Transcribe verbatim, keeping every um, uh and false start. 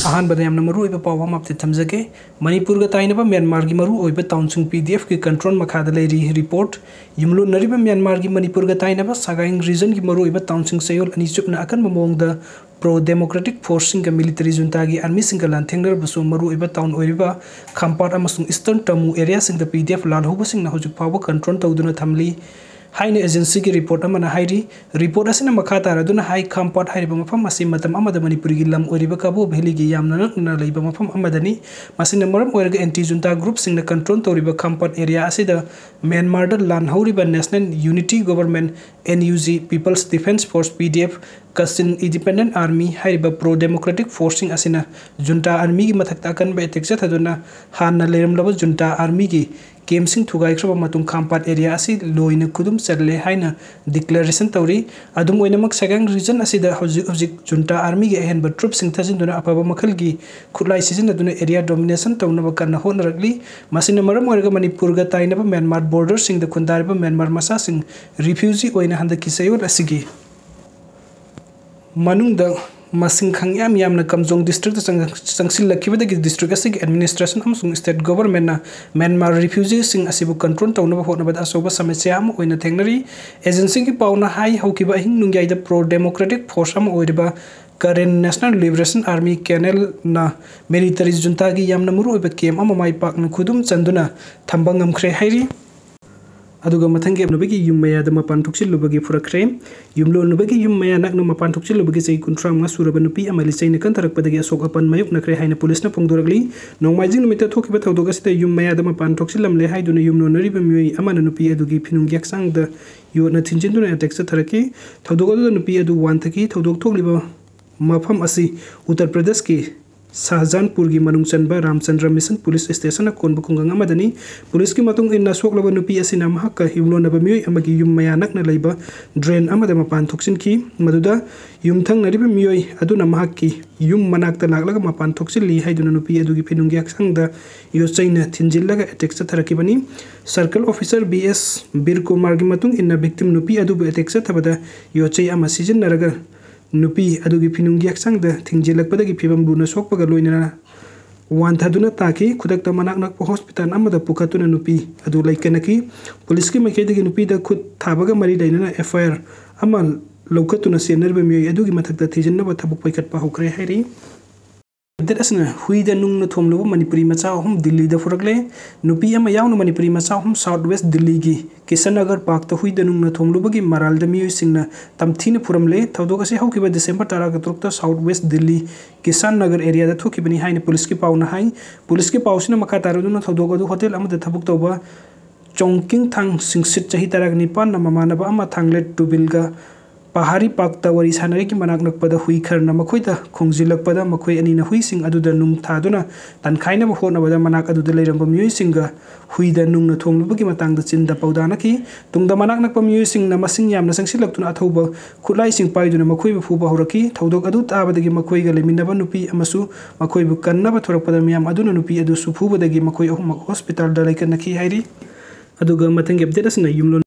ꯑꯍꯥꯟꯕꯗ ꯌꯥꯝꯅ ꯃꯔꯨꯑꯣꯏꯕ ꯄꯥꯎ ꯑꯃ update ꯊꯝꯖꯒꯦ꯫ ꯃꯅꯤꯄꯨꯔꯒ ꯇꯥꯏꯅꯕ ꯃ꯭ꯌꯥꯟꯃꯥꯔꯒꯤ ꯃꯔꯨꯑꯣꯏꯕ townꯁꯤꯡ P D Fꯀꯤ control ꯃꯈꯥꯗ ꯂꯩꯔꯤ꯫ Report: ꯌꯨꯝꯂꯣꯟꯅꯔꯤꯕ ꯃ꯭ꯌꯥꯟꯃꯥꯔꯒꯤ ꯃꯅꯤꯄꯨꯔꯒ ꯇꯥꯏꯅꯕ ꯁꯒꯥꯏꯡ regionꯀꯤ ꯃꯔꯨꯑꯣꯏꯕ townꯁꯤꯡ ꯆꯌꯣꯜ ꯑꯅꯤ ꯆꯨꯞꯅ ꯑꯀꯟꯕ ꯃꯑꯣꯡꯗ pro democratic forceꯁꯤꯡꯒ military juntaꯒꯤ armyꯁꯤꯡꯒ ꯂꯥꯟꯊꯦꯡꯅꯔꯕꯁꯨ, ꯃꯔꯨꯑꯣꯏꯕ town ꯑꯣꯏꯔꯤꯕ ꯈꯥꯝꯄꯥꯠ ꯑꯃꯁꯨꯡ Eastern Tamu areaꯁꯤꯡꯗ P D F ꯂꯥꯜꯍꯧꯕꯁꯤꯡꯅ ꯍꯧꯖꯤꯛ ꯐꯥꯎꯕ control ꯇꯧꯗꯨꯅ ꯊꯝꯂꯤ ꯍꯥꯏꯅ agencyꯒꯤ report ꯑꯃꯅ ꯍꯥꯏꯔꯤ꯫ Report ꯑꯁꯤꯅ ꯃꯈꯥ ꯇꯥꯔꯗꯨꯅ ꯍꯥꯏ, ꯈꯥꯝꯄꯥꯠ ꯍꯥꯏꯔꯤꯕ ꯃꯐꯝ ꯑꯁꯤ ꯃꯇꯝ ꯑꯃꯗ ꯃꯅꯤꯄꯨꯔꯒꯤ ꯂꯝ ꯑꯣꯏꯔꯤꯕ ꯀꯕꯣ valleyꯒꯤ ꯌꯥꯝꯅ ꯅꯛꯅꯅ ꯂꯩꯕ ꯃꯐꯝ ꯑꯃꯗꯅꯤ꯫ ꯃꯁꯤꯅ ꯃꯔꯝ ꯑꯣꯏꯔꯒ anti junta groupꯁꯤꯡꯅ control ꯇꯧꯔꯤꯕ ꯈꯥꯝꯄꯥꯠ area ꯑꯁꯤꯗ ꯃ꯭ꯌꯥꯟꯃꯥꯔꯗ ꯂꯥꯟꯍꯧꯔꯤꯕ National Unity Government, N U G, People's Defence Force, P D F, Kachin Independent Army ꯍꯥꯏꯔꯤꯕ pro democratic forceꯁꯤꯡ ꯑꯁꯤꯅ junta armyꯒꯤ ꯃꯊꯛꯇ ꯑꯀꯟꯕ attack ꯆꯠꯊꯗꯨꯅ ꯍꯥꯟꯅ ꯂꯩꯔꯝꯂꯕ junta armyꯒꯤ campꯁꯤꯡ ꯊꯨꯒꯥꯏꯈ꯭ꯔꯕ ꯃꯇꯨꯡ ꯈꯥꯝꯄꯥꯠ area ꯑꯁꯤ ꯂꯣꯏꯅ ꯈꯨꯗꯨꯝ ꯆꯜꯂꯦ ꯍꯥꯏꯅ declaration ꯇꯧꯔꯤ꯫ ꯑꯗꯨꯝ ꯑꯣꯏꯅꯃꯛ, ꯁꯒꯥꯡ region ꯑꯁꯤꯗ ꯍꯧꯖꯤꯛ ꯍꯧꯖꯤꯛ junta armyꯒꯤ ꯑꯍꯦꯟꯕ troopꯁꯤꯡ ꯊꯥꯖꯤꯟꯗꯨꯅ ꯑꯐꯕ ꯃꯈꯜꯒꯤ ꯈꯨꯠꯂꯥꯏ ꯁꯤꯖꯤꯟꯅꯗꯨꯅ area domination ꯇꯧꯅꯕ ꯀꯟꯅ ꯍꯣꯠꯅꯔꯛꯂꯤ꯫ ꯃꯁꯤꯅ ꯃꯔꯝ ꯑꯣꯏꯔꯒ ꯃꯅꯤꯄꯨꯔꯒ ꯇꯥꯏꯅꯕ ꯃ꯭ꯌꯥꯟꯃꯥꯔ borderꯁꯤꯡꯗ ꯈꯨꯟꯗꯥꯔꯤꯕ ꯃ꯭ꯌꯥꯟꯃꯥꯔ ꯃꯆꯥꯁꯤꯡ refugee ꯑꯣꯏꯅ ꯍꯟꯗꯛꯀꯤ ꯆꯌꯣꯜ ꯑꯁꯤꯒꯤ ꯃꯅꯨꯡꯗ ꯃꯁꯤꯡ ꯈꯪꯌꯥꯝ ꯌꯥꯝꯅ ꯀꯝꯖꯣꯡ districtꯇ ꯆꯪ-, ꯆꯪꯁꯤꯜꯂꯛꯈꯤꯕꯗꯒꯤ district ꯑꯁꯤꯒꯤ administration ꯑꯃꯁꯨꯡ state governmentꯅ ꯃ꯭ꯌꯥꯟꯃꯥꯔ refugeeꯁꯤꯡ ꯑꯁꯤꯕꯨ control ꯇꯧꯅꯕ ꯍꯣꯠꯅꯕꯗ ꯑꯆꯧꯕ ꯁꯃꯁ꯭ꯌꯥ ꯑꯃ ꯑꯣꯏꯅ ꯊꯦꯡꯅꯔꯤ꯫ Agencyꯒꯤ ꯄꯥꯎꯅ ꯍꯥꯏ, ꯍꯧꯈꯤꯕ ꯑꯍꯤꯡ ꯅꯣꯡꯌꯥꯏꯗ pro democratic force ꯑꯃ ꯑꯣꯏꯔꯤꯕ Karen National Liberation Army, KNLꯅ military juntaꯒꯤ ꯌꯥꯝꯅ ꯃꯔꯨꯑꯣꯏꯕ camp ꯑꯃ ꯃꯥꯏ ꯄꯥꯛꯅ ꯈꯨꯗꯨꯝ ꯆꯟꯗꯨꯅ ꯊꯝꯕ ꯉꯝꯈ꯭ꯔꯦ ꯍꯥꯏꯔꯤ꯫ ꯑꯗꯨꯒ ꯃꯊꯪꯒꯤ ꯅꯨꯄꯤꯒꯤ ꯌꯨꯝ ꯃꯌꯥꯗ ꯃꯄꯥꯟ ꯊꯣꯛꯆꯤꯜꯂꯨꯕꯒꯤ ꯐꯨꯔꯛꯈ꯭ꯔꯦ꯫ ꯌꯨꯝꯂꯣꯟꯅꯕꯒꯤ ꯌꯨꯝ ꯃꯌꯥ ꯅꯛꯅ ꯃꯄꯥꯟ ꯊꯣꯛꯆꯤꯜꯂꯨꯕꯒꯤ ꯆꯍꯤ ꯀꯨꯟꯊ꯭ꯔꯥ ꯃꯉꯥ ꯁꯨꯔꯕ ꯅꯨꯄꯤ ꯑꯃ ꯂꯤꯆꯩꯅ ꯀꯟꯊꯔꯛꯄꯗꯒꯤ ꯑꯁꯣꯛ ꯑꯄꯟ ꯃꯥꯌꯣꯛꯅꯈ꯭ꯔꯦ ꯍꯥꯏꯅ ꯄꯨꯂꯤꯁꯅ ꯐꯣꯡꯗꯣꯔꯛꯂꯤ꯫ ꯅꯣꯡꯃꯥꯏꯖꯤꯡ ꯅꯨꯃꯤꯠꯇ ꯊꯣꯛꯈꯤꯕ ꯊꯧꯗꯣꯛ ꯑꯁꯤꯗ ꯌꯨꯝ ꯃꯌꯥꯗ ꯃꯄꯥꯟ ꯊꯣꯛꯆꯤꯜꯂꯝꯂꯦ ꯍꯥꯏꯗꯨꯅ ꯌꯨꯝꯂꯣꯟꯅꯔꯤꯕ ꯃꯤꯑꯣꯏ ꯑꯃꯅ ꯅꯨꯄꯤ ꯑꯗꯨꯒꯤ ꯐꯤꯅꯨꯡꯒꯤ ꯍꯛꯆꯥꯡꯗ ꯌꯣꯠꯅ ꯊꯤꯟꯖꯤꯟꯗꯨꯅ attack ꯆꯠꯊꯔꯛꯈꯤ꯫ ꯊꯧꯗꯣꯛ ꯑꯗꯨꯗ ꯅꯨꯄꯤ ꯑꯗꯨ ꯋꯥꯟꯊꯈꯤ꯫ ꯊꯧꯗꯣꯛ ꯊꯣꯛꯂꯤꯕ ꯃꯐꯝ ꯑꯁꯤ ꯎꯠꯇꯔ ꯄ꯭ꯔꯗꯦꯁꯀꯤ ꯁꯥꯍꯖꯥꯟꯄꯨꯔꯒꯤ ꯃꯅꯨꯡ ꯆꯟꯕ ꯔꯥꯝꯆꯟꯗ꯭ꯔ ꯃꯤꯁꯟ ꯄꯨꯂꯤꯁ ꯁ꯭ꯇꯦꯁꯟꯅ ꯀꯣꯟꯕ ꯈꯨꯡꯒꯪ ꯑꯃꯗꯅꯤ꯫ ꯄꯨꯂꯤꯁꯀꯤ ꯃꯇꯨꯡ ꯏꯟꯅ, ꯁꯣꯛꯂꯕ ꯅꯨꯄꯤ ꯑꯁꯤꯅ ꯃꯍꯥꯛꯀ ꯌꯨꯝꯂꯣꯟꯅꯕ ꯃꯤꯑꯣꯏ ꯑꯃꯒꯤ ꯌꯨꯝ ꯃꯌꯥ ꯅꯛꯅ ꯂꯩꯕ drain ꯑꯃꯗ ꯃꯄꯥꯟ ꯊꯣꯛꯆꯤꯟꯈꯤ, ꯃꯗꯨꯗ ꯌꯨꯝꯊꯪꯅꯔꯤꯕ ꯃꯤꯑꯣꯏ ꯑꯗꯨꯅ ꯃꯍꯥꯛꯀꯤ ꯌꯨꯝ ꯃꯅꯥꯛꯇ ꯂꯥꯛꯂꯒ ꯃꯄꯥꯟ ꯊꯣꯛꯆꯤꯜꯂꯤ ꯍꯥꯏꯗꯨꯅ ꯅꯨꯄꯤ ꯑꯗꯨꯒꯤ ꯐꯤꯅꯨꯡꯒꯤ ꯍꯛꯆꯥꯡꯗ ꯌꯣꯠꯆꯩꯅ ꯊꯤꯟꯖꯤꯜꯂꯒ attack ꯆꯠꯊꯔꯛꯈꯤꯕꯅꯤ꯫ Circle Officer B S ꯕꯤꯔꯀꯨꯃꯥꯔꯒꯤ ꯃꯇꯨꯡ ꯏꯟꯅ, victim ꯅꯨꯄꯤ ꯑꯗꯨꯕꯨ attack ꯆꯠꯊꯕꯗ ꯌꯣꯠꯆꯩ ꯑꯃ ꯁꯤꯖꯤꯟꯅꯔꯒ ꯅꯨꯄꯤ ꯑꯗꯨꯒꯤ ꯐꯤꯅꯨꯡꯒꯤ ꯍꯛꯆꯥꯡꯗ ꯊꯤꯡꯖꯤꯜꯂꯛꯄꯗꯒꯤ ꯐꯤꯕꯝ ꯂꯨꯅ ꯁꯣꯛꯄꯒ ꯂꯣꯏꯅꯅ ꯋꯥꯟꯊꯗꯨꯅ ꯇꯥꯈꯤ꯫ ꯈꯨꯗꯛꯇ ꯃꯅꯥꯛ ꯅꯛꯄ ꯍꯣꯁꯄꯤꯇꯥꯜ ꯑꯃꯗ ꯄꯨꯈꯠꯇꯨꯅ ꯅꯨꯄꯤ ꯑꯗꯨ ꯂꯩꯀꯠꯅꯈꯤ꯫ ꯄꯨꯂꯤꯁꯀꯤ ꯃꯥꯏꯀꯩꯗꯒꯤ ꯅꯨꯄꯤꯗ ꯈꯨꯠ ꯊꯥꯕꯒ ꯃꯔꯤ ꯂꯩꯅꯅ ꯑꯦꯐ ꯑꯥꯏ ꯑꯥꯔ ꯑꯃ ꯂꯧꯈꯠꯇꯨꯅ ꯆꯦꯟꯅꯔꯤꯕ ꯃꯤꯑꯣꯏ ꯑꯗꯨꯒꯤ ꯃꯊꯛꯇ ꯊꯤꯖꯤꯟꯅꯕ ꯊꯕꯛ ꯄꯥꯏꯈꯠꯄ ꯍꯧꯈ꯭ꯔꯦ ꯍꯥꯏꯔꯤ꯫ ꯑꯞꯗꯦꯠ ꯑꯁꯤꯅ ꯍꯨꯏꯗ ꯅꯨꯡꯅ ꯊꯣꯝꯂꯨꯕ ꯃꯅꯤꯄꯨꯔꯤ ꯃꯆꯥ ꯑꯍꯨꯝ ꯗꯤꯜꯂꯤꯗ ꯐꯨꯔꯛꯂꯦ꯫ ꯅꯨꯄꯤ ꯑꯃ ꯌꯥꯎꯅ ꯃꯅꯤꯄꯨꯔꯤ ꯃꯆꯥ ꯑꯍꯨꯝ ꯁꯥꯎꯠ ꯋꯦꯁ ꯗꯤꯜꯂꯤꯒꯤ ꯀꯤꯁꯟ ꯅꯒꯔ ꯄꯥꯔꯛꯇ ꯍꯨꯏꯗ ꯅꯨꯡꯅ ꯊꯣꯝꯂꯨꯕꯒꯤ ꯃꯔꯥꯜꯗ ꯃꯤꯑꯣꯏꯁꯤꯡꯅ ꯇꯝꯊꯤꯅ ꯐꯨꯔꯝꯂꯦ꯫ ꯊꯧꯗꯣꯛ ꯑꯁꯤ ꯍꯧꯈꯤꯕ ꯗꯤꯁꯦꯝꯕꯔ ꯇꯔꯥꯒ ꯇꯔꯨꯛꯇ ꯁꯥꯎꯠ ꯋꯦꯁ ꯗꯤꯜꯂꯤ ꯀꯤꯁꯥꯟ ꯅꯒꯔ ꯑꯦꯔꯤꯌꯥꯗ ꯊꯣꯛꯈꯤꯕꯅꯤ ꯍꯥꯏꯅ ꯄꯨꯂꯤꯁꯀꯤ ꯄꯥꯎꯅ ꯍꯥꯏ꯫ ꯄꯨꯂꯤꯁꯀꯤ ꯄꯥꯎꯁꯤꯅ ꯃꯈꯥ ꯇꯥꯔꯗꯨꯅ ꯊꯧꯗꯣꯛ ꯑꯗꯨ ꯍꯣꯇꯦꯜ ꯑꯃꯗ ꯊꯕꯛ ꯇꯧꯕ ꯆꯣꯡꯀꯤꯡꯊꯥꯡ ꯁꯤꯡꯁꯤꯠ ꯆꯍꯤ ꯇꯔꯥꯒ ꯅꯤꯄꯥꯟꯅ ꯃꯃꯥꯟꯅꯕ ꯑꯃ ꯊꯥꯡꯂꯦꯠ ꯇꯨꯕꯤꯜꯒ ꯄꯍꯥꯔꯤ ꯄꯥꯔꯛꯇ ꯋꯥꯔꯤ ꯁꯥꯟꯅꯔꯤꯉꯩꯒꯤ ꯃꯅꯥꯛ ꯅꯛꯄꯗ ꯍꯨꯏ ꯈꯔꯅ ꯃꯈꯣꯏꯗ ꯈꯣꯡꯖꯤꯜꯂꯛꯄꯗ ꯃꯈꯣꯏ ꯑꯅꯤꯅ ꯍꯨꯏꯁꯤꯡ ꯑꯗꯨꯗ ꯅꯨꯡ ꯊꯥꯗꯨꯅ ꯇꯟꯈꯥꯏꯅꯕ ꯍꯣꯠꯅꯕꯗ ꯃꯅꯥꯛ ꯑꯗꯨꯗ ꯂꯩꯔꯝꯕ ꯃꯤꯑꯣꯏꯁꯤꯡꯒ ꯍꯨꯏꯗ ꯅꯨꯡꯅ ꯊꯣꯝꯂꯨꯕꯒꯤ ꯃꯇꯥꯡꯗ ꯆꯤꯟꯗ ꯄꯥꯎꯗꯥꯅꯈꯤ꯫ ꯇꯨꯡꯗ ꯃꯅꯥꯛ ꯅꯛꯄ ꯃꯤꯑꯣꯏꯁꯤꯡꯅ ꯃꯁꯤꯡ ꯌꯥꯝꯅ ꯆꯪꯁꯤꯜꯂꯛꯇꯨꯅ ꯑꯊꯧꯕ ꯈꯨꯠꯂꯥꯏꯁꯤꯡ ꯄꯥꯏꯗꯨꯅ ꯃꯈꯣꯏꯕꯨ ꯐꯨꯕ ꯍꯧꯔꯛꯈꯤ꯫ ꯊꯧꯗꯣꯛ ꯑꯗꯨ ꯇꯥꯕꯗꯒꯤ ꯃꯈꯣꯏꯒ ꯂꯩꯃꯤꯟꯅꯕ ꯅꯨꯄꯤ ꯑꯃꯁꯨ ꯃꯈꯣꯏꯕꯨ ꯀꯟꯅꯕ ꯊꯣꯔꯛꯄꯗ ꯃꯤꯌꯥꯝ ꯑꯗꯨꯅ ꯅꯨꯄꯤ ꯑꯗꯨꯁꯨ ꯐꯨꯕꯗꯒꯤ ꯃꯈꯣꯏ ꯑꯍꯨꯝꯃꯛ ꯍꯣꯁꯄꯤꯇꯥꯜꯗ ꯂꯩꯀꯠꯅꯈꯤ ꯍꯥꯏꯔꯤ꯫ ꯑꯗꯨꯒ ꯃꯊꯪꯒꯤ ꯑꯞꯗꯦꯠ ꯑꯁꯤꯅ ꯌꯨꯝꯂꯣꯟ